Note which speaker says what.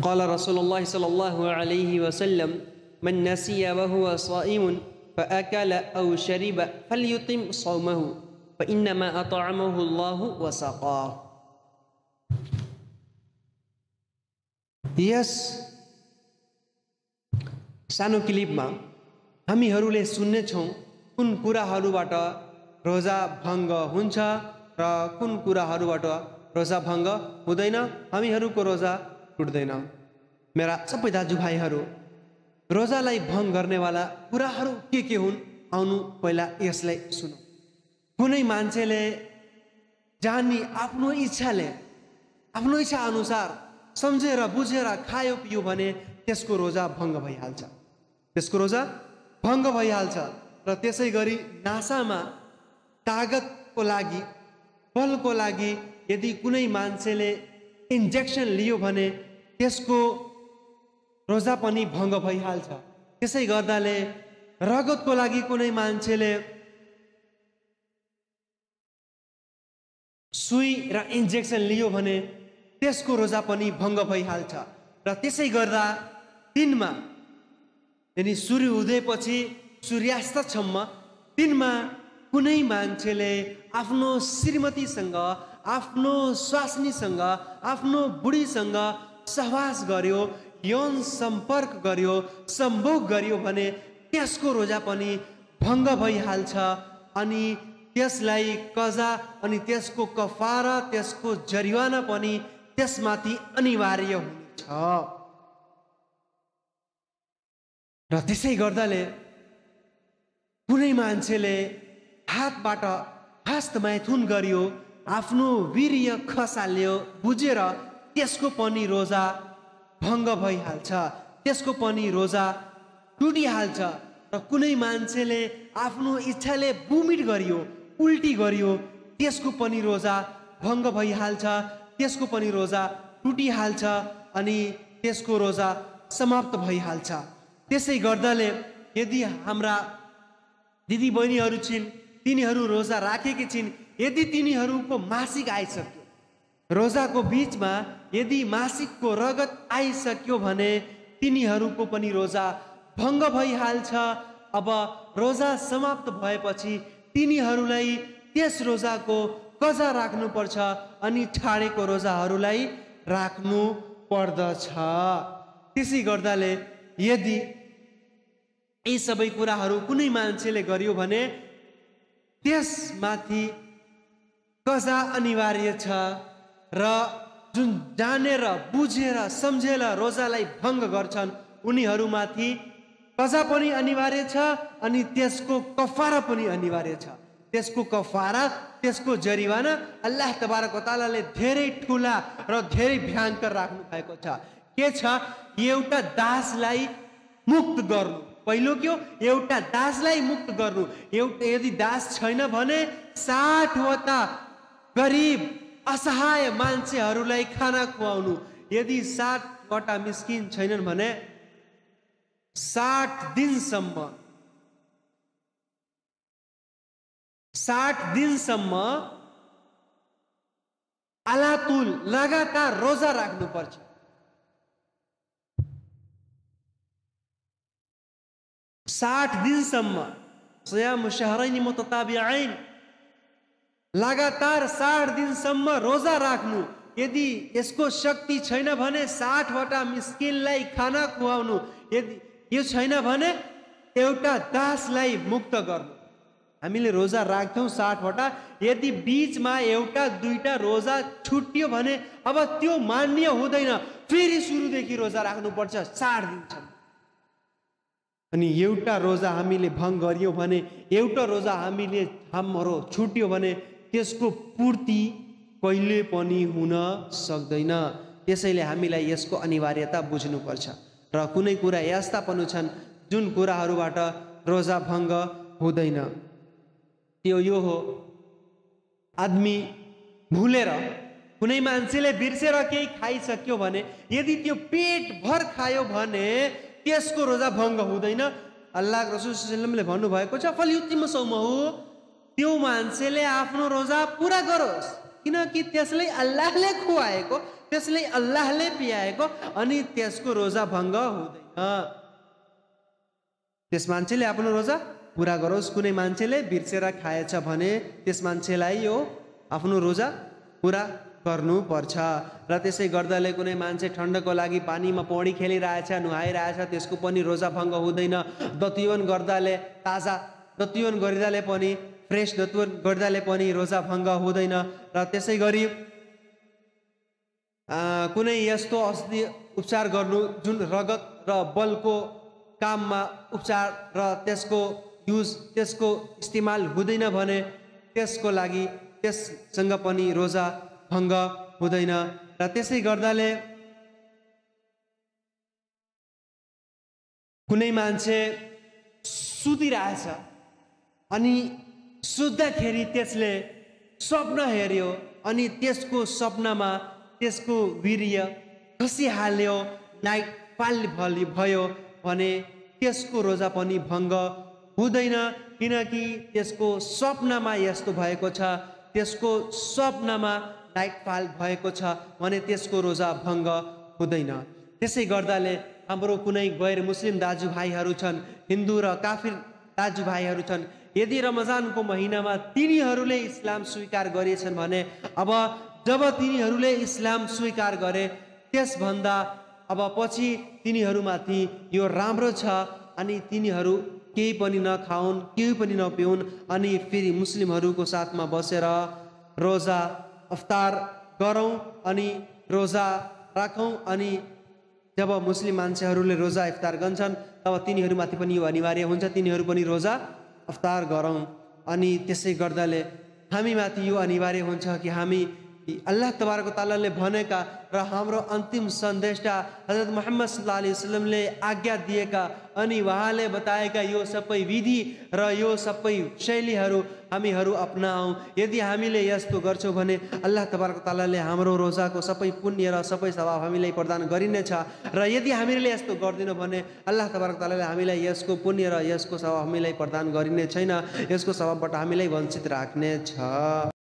Speaker 1: قال رسول الله صلى الله عليه وسلم من نسي وهو صائم فأكل أو شرب فليتم صومه فإنما أطعمه الله وسقاه. यस सानो क्लिपमा हामीहरूले सुन्ने छौं कुन कुराहरूबाट रोजा भङ्ग हुन्छ र कुन कुराहरूबाट रोजा भङ्ग हुँदैन, हामीहरूको रोजा टुट्दैन। मेरा सबै दाजुभाइहरू, रोजालाई भङ्ग गर्नेवाला कुराहरू के हुन्? आउनु पहिला यसलाई सुनौ। कुनै मान्छेले जानी आफ्नो इच्छा अनुसार सम्झेर बुझेर खायो पियो भने त्यसको रोजा भङ्ग भइहाल्छ, त्यसको रोजा भङ्ग भइहाल्छ। र त्यसै गरी नासामा तागतको लागि, बलको लागि यदि कुनै मान्छेले इन्जेक्सन लियो भने त्यसको रोजा पनि भङ्ग भइहाल्छ। त्यसै गर्दाले रगतको लागि कुनै मान्छेले सुई र इन्जेक्सन लियो भने त्यसको रोजा पनि भङ्ग भइहाल्छ। र त्यसै गर्दा दिनमा यानी सूर्य उदयपछि सूर्यास्तसम्म दिनमा कुनै मान्छेले आफ्नो श्रीमतीसँग, आफ्नो स्वास्नीसँग, आफ्नो बुढीसँग सहवास गर्यो, यौन सम्पर्क गर्यो, सम्भोग गर्यो भने त्यसको रोजा पनि भङ्ग भइहाल्छ। अनि त्यसलाई कजा अनि त्यसको कफारा, त्यसको जरिवाना पनि त्यसमाथि अनिवार्य हुनेछ। र त्यसै गर्दाले कुनै मान्छेले हातबाट हस्तमैथुन गरियो, आफ्नो वीर्य खसाल्यो, बुझेर त्यसको पनि रोजा भङ्ग भइहाल्छ, त्यसको पनि रोजा टुटिहाल्छ। र कुनै मान्छेले आफ्नो इच्छाले बुमिट गरियो, उल्टी गरियो, त्यसको पनि रोजा भङ्ग भइहाल्छ, त्यसको पनि रोजा टुटिहाल्छ अनि त्यसको रोजा समाप्त भइहाल्छ। त्यसै गर्दाले यदि हाम्रा दिदी बहिनीहरू छिन्, तिनीहरू रोजा राखेकी छिन्, यदि तिनीहरूको मासिक आइसक्यो, रोजाको बीचमा यदि मासिकको रगत आइसक्यो भने तिनीहरूको पनि रोजा भङ्ग भइहाल्छ। अब रोजा समाप्त भएपछि तिनीहरूलाई त्यस रोजाको कजा राख्नुपर्छ अनि ठाडेको रोजाहरूलाई राख्नु पर्दछ। त्यसै गर्दाले यदि यी सबै कुराहरू कुनै मान्छेले गर्यो भने त्यसमाथि कजा अनिवार्य छ। र जुन जानेर बुझेर सम्झेर रोजालाई भङ्ग गर्छन् उनीहरूमाथि कजा पनि अनिवार्य छ अनि त्यसको कफारा पनि अनिवार्य छ। त्यसको कफारा, त्यसको जरिवाना अल्लाह तबारक व तआलाले धेरै ठुला र धेरै भयङ्कर राख्नु भएको छ। के छ? एउटा दासलाई मुक्त गर्नु। पहिलो के हो? एउटा दासलाई मुक्त गर्नु। यदि दास छैन भने 60 वटा गरिब असहाय मान्छेहरूलाई खाना खुवाउनु। यदि 60 वटा मिस्किन छैनन् भने 60 दिनसम्म अलातुल लगातार रोजा राख्नुपर्छ। 60 दिनसम्म सियाम शहरैन मुतताबिऐन, लगातार 60 दिनसम्म रोजा राख्नु। यदि यसको शक्ति छैन भने 60 वटा मिस्किनलाई खाना खुवाउनु। यदि यो छैन भने एउटा दासलाई मुक्त गर्नु। हामीले रोजा राख्छौं 60 वटा, यदि बीचमा एउटा दुईटा रोजा छुट्यो भने अब त्यो मान्य हुँदैन, फेरि सुरुदेखि रोजा राख्नुपर्छ 60 दिनसम्म। अनि एउटा रोजा हामीले भङ्ग गरियो भने, एउटा रोजा हाम्रो छुट्यो भने त्यसको पूर्ति कहिले पनि हुन सक्दैन। त्यसैले हामीलाई यसको अनिवार्यता बुझ्नुपर्छ। र कुनै कुरा यस्ता पनि छन् जुन कुराहरूबाट रोजा भङ्ग हुँदैन। त्यो यो हो, आदमी भुलेर कुनै मान्छेले बिर्सेर केही खाइसक्यो भने यदि त्यो पेट भर खायो भने त्यसको रोजा भङ्ग हुँदैन। अल्लाह रसूल सल्लल्लाहु अलैहि वसल्लमले भन्नुभएको छ फलयुतिम सौमहु, त्यो मान्छेले आफ्नो रोजा पूरा गरोस्, किनकि त्यसले अल्लाहले खुवाएको, त्यसले अल्लाहले पियाएको अनि त्यसको रोजा भङ्ग हुँदैन। त्यस मान्छेले आफ्नो रोजा पुरा गरोस्। कुनै मान्छेले बिर्सेर खाएछ भने त्यस मान्छेलाई यो आफ्नो रोजा पुरा गर्नुपर्छ। र त्यसै गर्दाले कुनै मान्छे ठण्डको लागि पानीमा पौडी खेलिरहेछ, नुहाइरहेछ, त्यसको पनि रोजा भङ्ग हुँदैन। दत्युवन गर्दाले, ताजा दत्युवन गरिदाले पनि, फ्रेस दत्युवन गर्दाले पनि रोजा भङ्ग हुँदैन। र त्यसै गरी कुनै यस्तो औषधि उपचार गर्नु जुन रगत र बलको काममा उपचार र त्यसको इस्तेमाल हुँदैन भने त्यसको लागि त्यससँग पनि रोजा भङ्ग हुँदैन। र त्यसै गर्दाले कुनै मान्छे सुतिरहेछ अनि सुत्दाखेरि त्यसले स्वप्न हेर्यो अनि त्यसको सपनामा त्यसको वीर्य खसिहाल्यो, नाइट फाल भयो भने त्यसको रोजा पनि भङ्ग हुँदैन। किनकि त्यसको सपनामा यस्तो भएको छ, त्यसको सपनामा नाइट फाल भएको छ भने त्यसको रोजा भङ्ग हुँदैन। त्यसै गर्दाले हाम्रो कुनै गैर मुस्लिम दाजुभाइहरू छन्, हिन्दू र काफिर दाजुभाइहरू छन्, यदि रमजानको महिनामा तिनीहरूले इस्लाम स्वीकार गरेछन् भने अब जब तिनीहरूले इस्लाम स्वीकार गरे त्यसभन्दा अब पछि तिनीहरूमाथि यो राम्रो छ अनि तिनीहरू केही पनि नखाउन्, केही पनि नपिउन् अनि फेरि मुस्लिमहरूको साथमा बसेर रोजा अफ्तार गरौँ अनि रोजा राखौँ। अनि जब मुस्लिम मान्छेहरूले रोजा इफ्तार गर्छन् तब तिनीहरूमाथि पनि यो अनिवार्य हुन्छ, तिनीहरू पनि रोजा अफ्तार गरौँ। अनि त्यसै गर्दाले हामीमाथि यो अनिवार्य हुन्छ कि हामी अल्लाह तबारक तालाले भनेका र हाम्रो अन्तिम सन्देशा हजरत मुहम्मद सल्लल्लाहु अलैहि वसल्लमले आज्ञा दिएका अनि उहाँले बताएका यो सबै विधि र यो सबै शैलीहरू हामीहरू अपनाऊ। यदि हामीले यस्तो गर्छौँ भने अल्लाह तबारक तालाले हाम्रो रोजाको सबै पुण्य र सबै सवाब हामीलाई प्रदान गरिनेछ। र यदि हामीले यस्तो गर्दैनौँ भने अल्लाह तबारक तालाले हामीलाई यसको पुण्य र यसको सवाब हामीलाई प्रदान गरिने छैन, यसको सवाबबाट हामीलाई वञ्चित राख्नेछ।